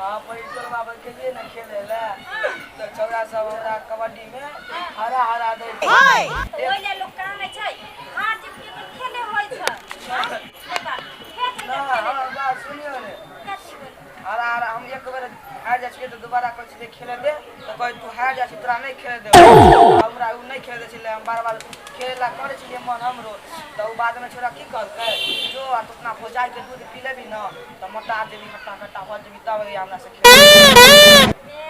हाँ, पहिल टोलबा पर गेलियै ने खेलै लए तऽ छौड़ा सब हमरा कबड्डी मे हरा हरा दै तऽ ओहि लए लोक कानै छै। हार जीत के तऽ खेले होइ छै। हाँ? नहि बात। खेल छै ना, तऽ खेले। हमर बात सुनियौ ने। कथी बोलू? हरा हरा हम एक बेर हारि जाइ छियै तऽ दोबारा कहै छियै खेले दे, तऽ कहै तू हारि जाइ छी, तोरा नहि खेले देबौ। हमरा ओ नहि खेले दै छलै। हम बार बार खेले ला करै छलियै मन हमरो, तऽ ओ बादमे छोड़ा की कहलकै, जो आ तू अपना भौजाइके दूध पी लेबही ने तऽ मोटा जेबही, हट्टा कट्टा भऽ जेबही, तब अइहे हमरा से खेले। ए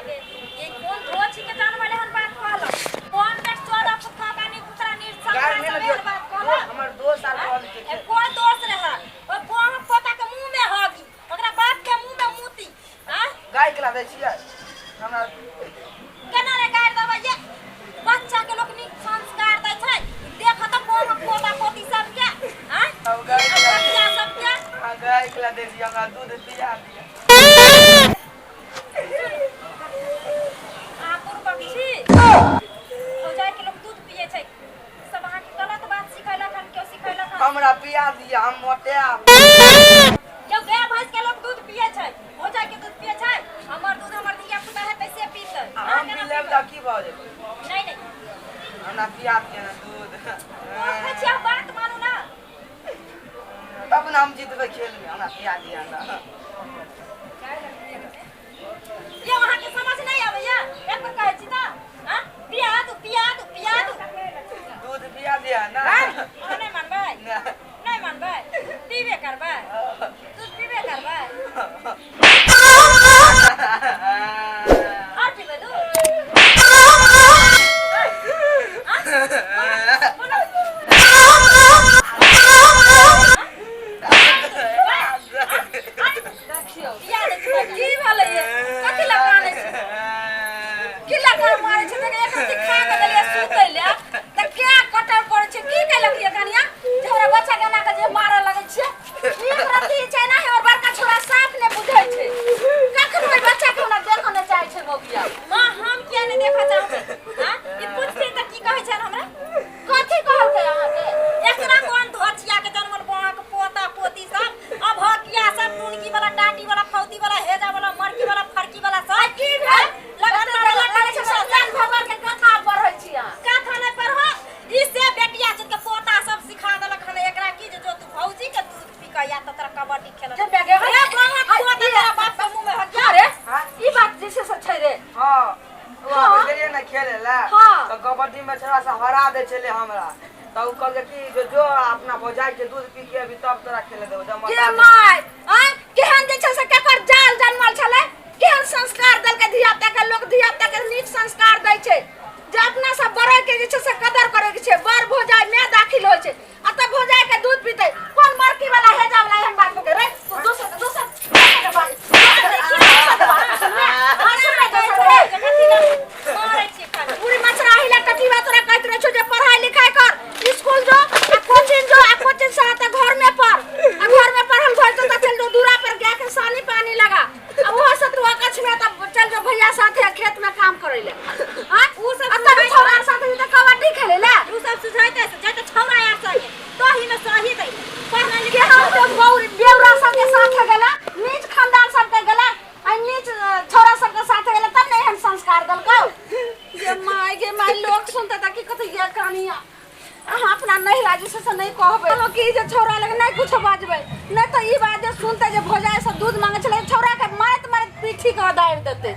गे, ई कोन धोछी के जानवर एहन बात कहलक? कोन बेट 14 पुत्था बानी पुतरा निर्संग गारि नहि सब ने दियौ। एहन बात कहलक? हमर दोस्त आर कहलकै। ए, कोन दोस्त रहै? ओ कोन पोता के मुंह में हगी, ओकरा बाप के मुंह में मूती। आँ? गाय केला दै छियै हमरा? केना ने गारि देबै ये? बच्चा के लोक नीक संस्कार दै छै। देख तऽ कोन पोता पोती सबके। आँ? अब गाय केला बच्चा सबके। अहाँ गाय केला दै छियै? हमरा दूध पिया दिअ। अहाँ बुड़बक छी। भौजाइ के लोक दूध पियै छै। सब अहाँके गलत बात सिखेलक हन? केओ सिखेलक हन? हमरा पिया दिअ, हम मोटायब। जब गाय भैंस के लोक दूध पियै छै, भौजाइ के दूध पियै छै? हमर दूध हमर धिया पुता हेतै से पीतै। आ अहाँ हम केना पी लेब पीबै? तऽ की भऽ जेतै? नहि नहि। हमरा पिया दिअ ने दूध। मूर्ख छी अहाँ, बात मानू ना। तब ने हम जीतबै खेलमे। हमरा पिया दिअ ने। यौ, अहाँके समझ नहि आबैया? एक बेर कहै छी तऽ आँ, पिया दू, पिया दू, पिया दू। दूध पिया दिअ ने। अहाँ नहि मानबै? नहि। नहि मानबै? पीबे करबै? दूध पीबे करबै? आओर पीबै दूध? आँ? बोलो, बोलो। देखियौ, पिया दै छी। की भेलै ये? कथी लए कानै छी? की लए कान मारै छै? देख, एक रत्ती खा कऽ देलियै सुतै लए तऽ के कटर करै छै? की केलक ये कनिया जे हमरा बच्चा के एना कऽ जे मारऽ लगै छियै? एक रत्ती छै ना, हमर बड़का छोरा साफ नहि बुझै छै। कखनो ओहि बच्चा के हमरा देखऽ नहि चाहै छै बौआ। माँ, हम किया नहि देखऽ चाहबै? आँ, ई पुछथिन तऽ की कहै छनि हमरा? कथी कहलकै अहाँके? एकरा कोन धोचिया के जनमल अहाँके पोता पोती सब, अभकिया सब, टुनकी वाला, टाटी वाला, फौती वाला, हेजा वाला, मरकी वाला, फरकी वाला सब? की भेल? लगन मारे लगल छै सब। जान भगवान के कथा पढ़ै छी अहाँ? कथा नहि पढ़ो। ई से बेटिया चुत के पोता सब सिखा देलक हन एकरा की जे जो तू भौजी के दूध पी के या त तोरा कबड्डी खेल जे बेगे रे बाबा पोता तोरा बाप के मुंह में हकिया रे। हाँ? ई बात जे छै से छै रे। हाँ, ओ हाँ। आबै गेलियै ने खेले लए हाँ। तऽ कबड्डी मे छोड़ा सब हरा दै छलै हमरा, तऽ ओ कहलकै कि जे जो अपना भौजाई के दूध पी के अभी तब तोरा खेले देबो। जब के मोटा जेबही। माय आय, केहन जे छै से केकर जाल जनमल छलै? केहन संस्कार देलकै धिया पुता के? लोक धिया पुता के नीक संस्कार दै छै जे अपना सब बड़े के जे छै से कदर करे के छै। बड़ भौजाई में दाखिल होइ छै आ तब भौजाई के दूध पीतै? कोन मरकी वाला हेजा वाला एहन बात के रे? तू दोसर दोसर दोसर के बात, दोसर के बात सुनले? हाँ, सुनले दोसर के। मारै छी खाली। पूरी मछरा हिला टटीवा। तोरा कहैत रहै छौ जे पढ़ाई लिखाई कर, स्कूल जो आ कोचिंग जो, आ कोचिंग से आता घर में पढ़, आ घर में पढ़ल भर तो चल जो दूरा पर गाय के सानी पानी लगा, आ वहां से तू अकछ में तब चल जो भैया साथे खेत में काम करे ले। हां, उ सब आ तब छौड़ा साथे तो कबड्डी खेले ले। उ सब सुझाइते से जाते छौड़ा यार संगे तही में सही दै पढ़ना के लिखना। हम तो गौर बेवरा सबके साथे गेला, नीच खानदान सबके गेला आ नीच छौड़ा सबके साथे गेला, तब ने एहन संस्कार देलकौ। गे माय, गे माय, लोग सुनते त की कहते? ये कनिया, अहाँ अपना नहिरा जे छै से नहि कहबै कि जे छौड़ा लग नहि कुछो बाजबै, नहि तऽ ई बात जे सुनते जे भौजाइ से दूध मांगे छलै, छौड़ा के मारैत मारैत पीठी के दाबि देतै,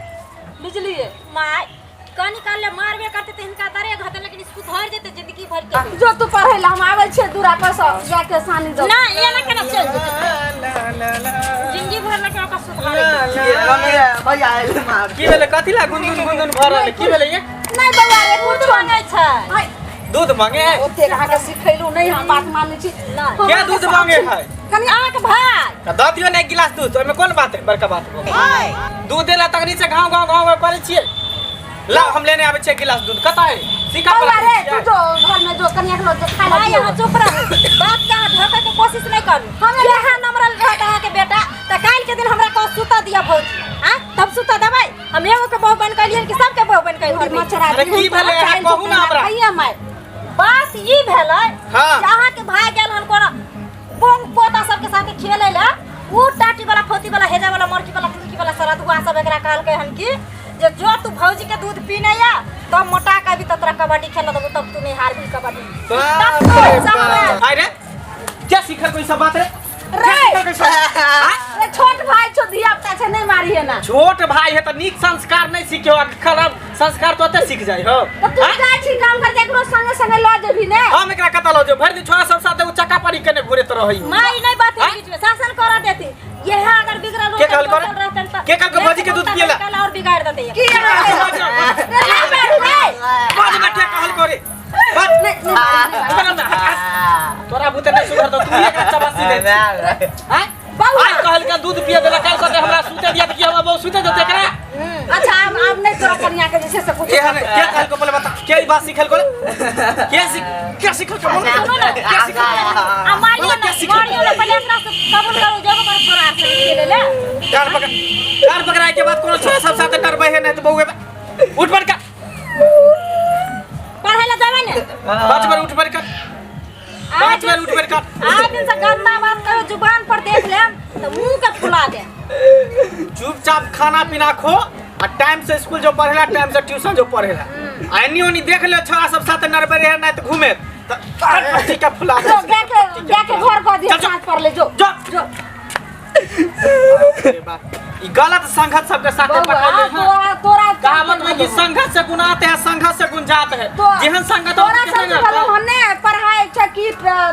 बुझलियै? माय, कनी काल ले मारबे करते तऽ हिनका दरे घटे, लेकिन सुधर जेते जिंदगी भर के। जो तू पढ़ै ला, हम आबै छियै दूरा पर से गाय के सानी दऽ। ना, एना केना चलि जेतै? जिंदगी भर लगे ओकरा सुधारे के। ये रमिया भैया आयल मार। की भेलै? कथी ला गुनगुन गुनगुन भऽ रहल है? की भेलै ये? नहि बौआ रे, दूध कुछो मांगै छै। नहि। दूध मांगे है? ओतेक अहाँके सिखैलहुँ नहि, हम बात मानै छी। नहि। क्या दूध मांगे है? कनि अहाँके भाय। तऽ दऽ दियौ ने एक गिलास दूध, ओहिमे कोन बात है? बड़का बात भऽ गेल। दूध देला तखनी से घाव घाव घाव घाव करै छियै। लाउ, हम लेने आबै छियै एक गिलास दूध। कतऽ है? सीखा पर बौआ रखने रे, तू छियै? जो घर में जो कनिया के लोग जो खाय ला भाय दियौ। अहाँ चुप रहू, बात के अहाँ ढकै के कोशिश नहि करू। हम यहाँ नमरल रहत अहाँके बेटा तऽ काल्हि के दिन हमरा कहत सुतऽ दिअ भौजी। आँ, तब सुतऽ देबै? हम एगो के बहु बनि कऽ एलियनि कि सबके बहु बनि कऽ घर में? मचरा। अरे की भेलै? अहाँ कहू ने हमरा। खाइए माय। बात ई भेलै हाँ। जे अहाँके भाय गेल हन कोनो बोंग पोता सबके साथे खेलै लए, उ टाटी वाला, फौती वाला, हेजा वाला, मरकी वाला, टुनकी वाला सरद सब एकरा कहलकै हन कि जे जो तू भौजी के दूध पी नहीं आ तब मोटा के अभी तोरा कबड्डी खेल देबो, तब तू नहीं हारबी कबड्डी। बाप तब रे तू बाप। आय रे, क्या सीखल कोई सब बात रे? रे। क्या सीखल कोई सब? आय? रे छोट भाई छो, धिया पुता छै, नहीं मारी है ना। छोट भाई है त नीक संस्कार नहीं सीखे हो, खराब संस्कार तो ओते सीख जाइ हो। तऽ तू आय? जाइ छी काम करते, एकरो संगे संगे लऽ जेबही ने। हम एकरा कतऽ लऽ जेबै? भरि दिन छोरा सब साथे उ चक्का पानी केने घुरैत रहै। माँ ई नहीं बात आय? है, बीच में शासन करा देती। यह अगर बिगड़ल के कहल करे? रहतन त के कहल के भौजी के दूध पियला? कल और बिगाड़ देते। की रे, रे, बाज ना, के कहल करे? बाज। बगल में, हट, हट। तोरा बुते नहीं सुधरतौ, तू एकरा चबासी दे छी। आय? बौआ। आइ कहल के दूध पिए देला, काल्हि कहते हमरा सुते दिया, त की हमरा बहू सुते देते एकरा? अच्छा, आब आब नहीं तोरा कनिया के जे छै से कुछ। एहन के कहल को पहिले बता, के ई बात सिखल को? के सिख, के सिखल के बोल? सुनो ना। के सिखल? आ मारियो बोला ना, क्या सीखल? मारियो ना, पहले एकरा से कबूल करू, जब ओकर फरार से खेले ले। कान पकड़, कान पकड़ाए के बाद कोनो छोरा सब साथे डरबै है नहीं त बौए उठ बैठ कर। पढ़े ला जावे ने। 5 बार उठ बैठ कर, 5 बार उठ बैठ कर। आज दिन से गंदा बात कहो जुबान पर देख लेम तो मुंह के फुला दे। चुपचाप खाना पीना खो आ टाइम से स्कूल जो पढ़ेला, टाइम से ट्यूशन जो पढ़ेला। आ एनी ओनी देख ले छोरा सब साथे नरबै रहे नहीं त घूमे त पट्टी का फुला दे। जो जाके जाके घर कऽ दिहे। चल, चल। साँझ पड़ले, जो। जो। जो। अरे बाप, ई गलत संगत सबके साथे बौआ पकड़ ले। तोरा तोरा कहावत में कि संगत से गुण आते हैं, संगत से गुण जात है। जेहन संगत हो तोरा तेहन सबसे रहता। पहिले हन्ने पढ़ाइ छै की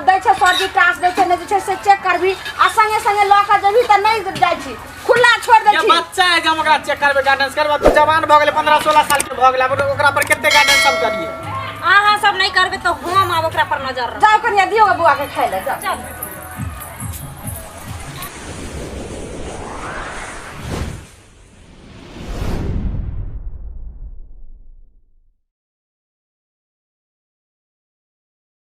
दै छै सरजी, टास्क दै छै, नहि दै छै से चेक करबी आ संगे संगे लऽ कऽ जेबही तऽ नहि जाइ छी, खुला छोड़ि दै ये छी। बच्चा है जे हम ओकरा चेक करबै, गाइडेंस करबै? तू जवान भऽ गेलै, 15 16 साल के भऽ गेलै, आब ओकरा पर कते गाइडेंस हम करियै? अहाँ सब नहीं करबे तो हम आब ओकरा पर नजर रखब। जाउ कनिया, दियौ बौआ के खाइ लए, जाउ। चल।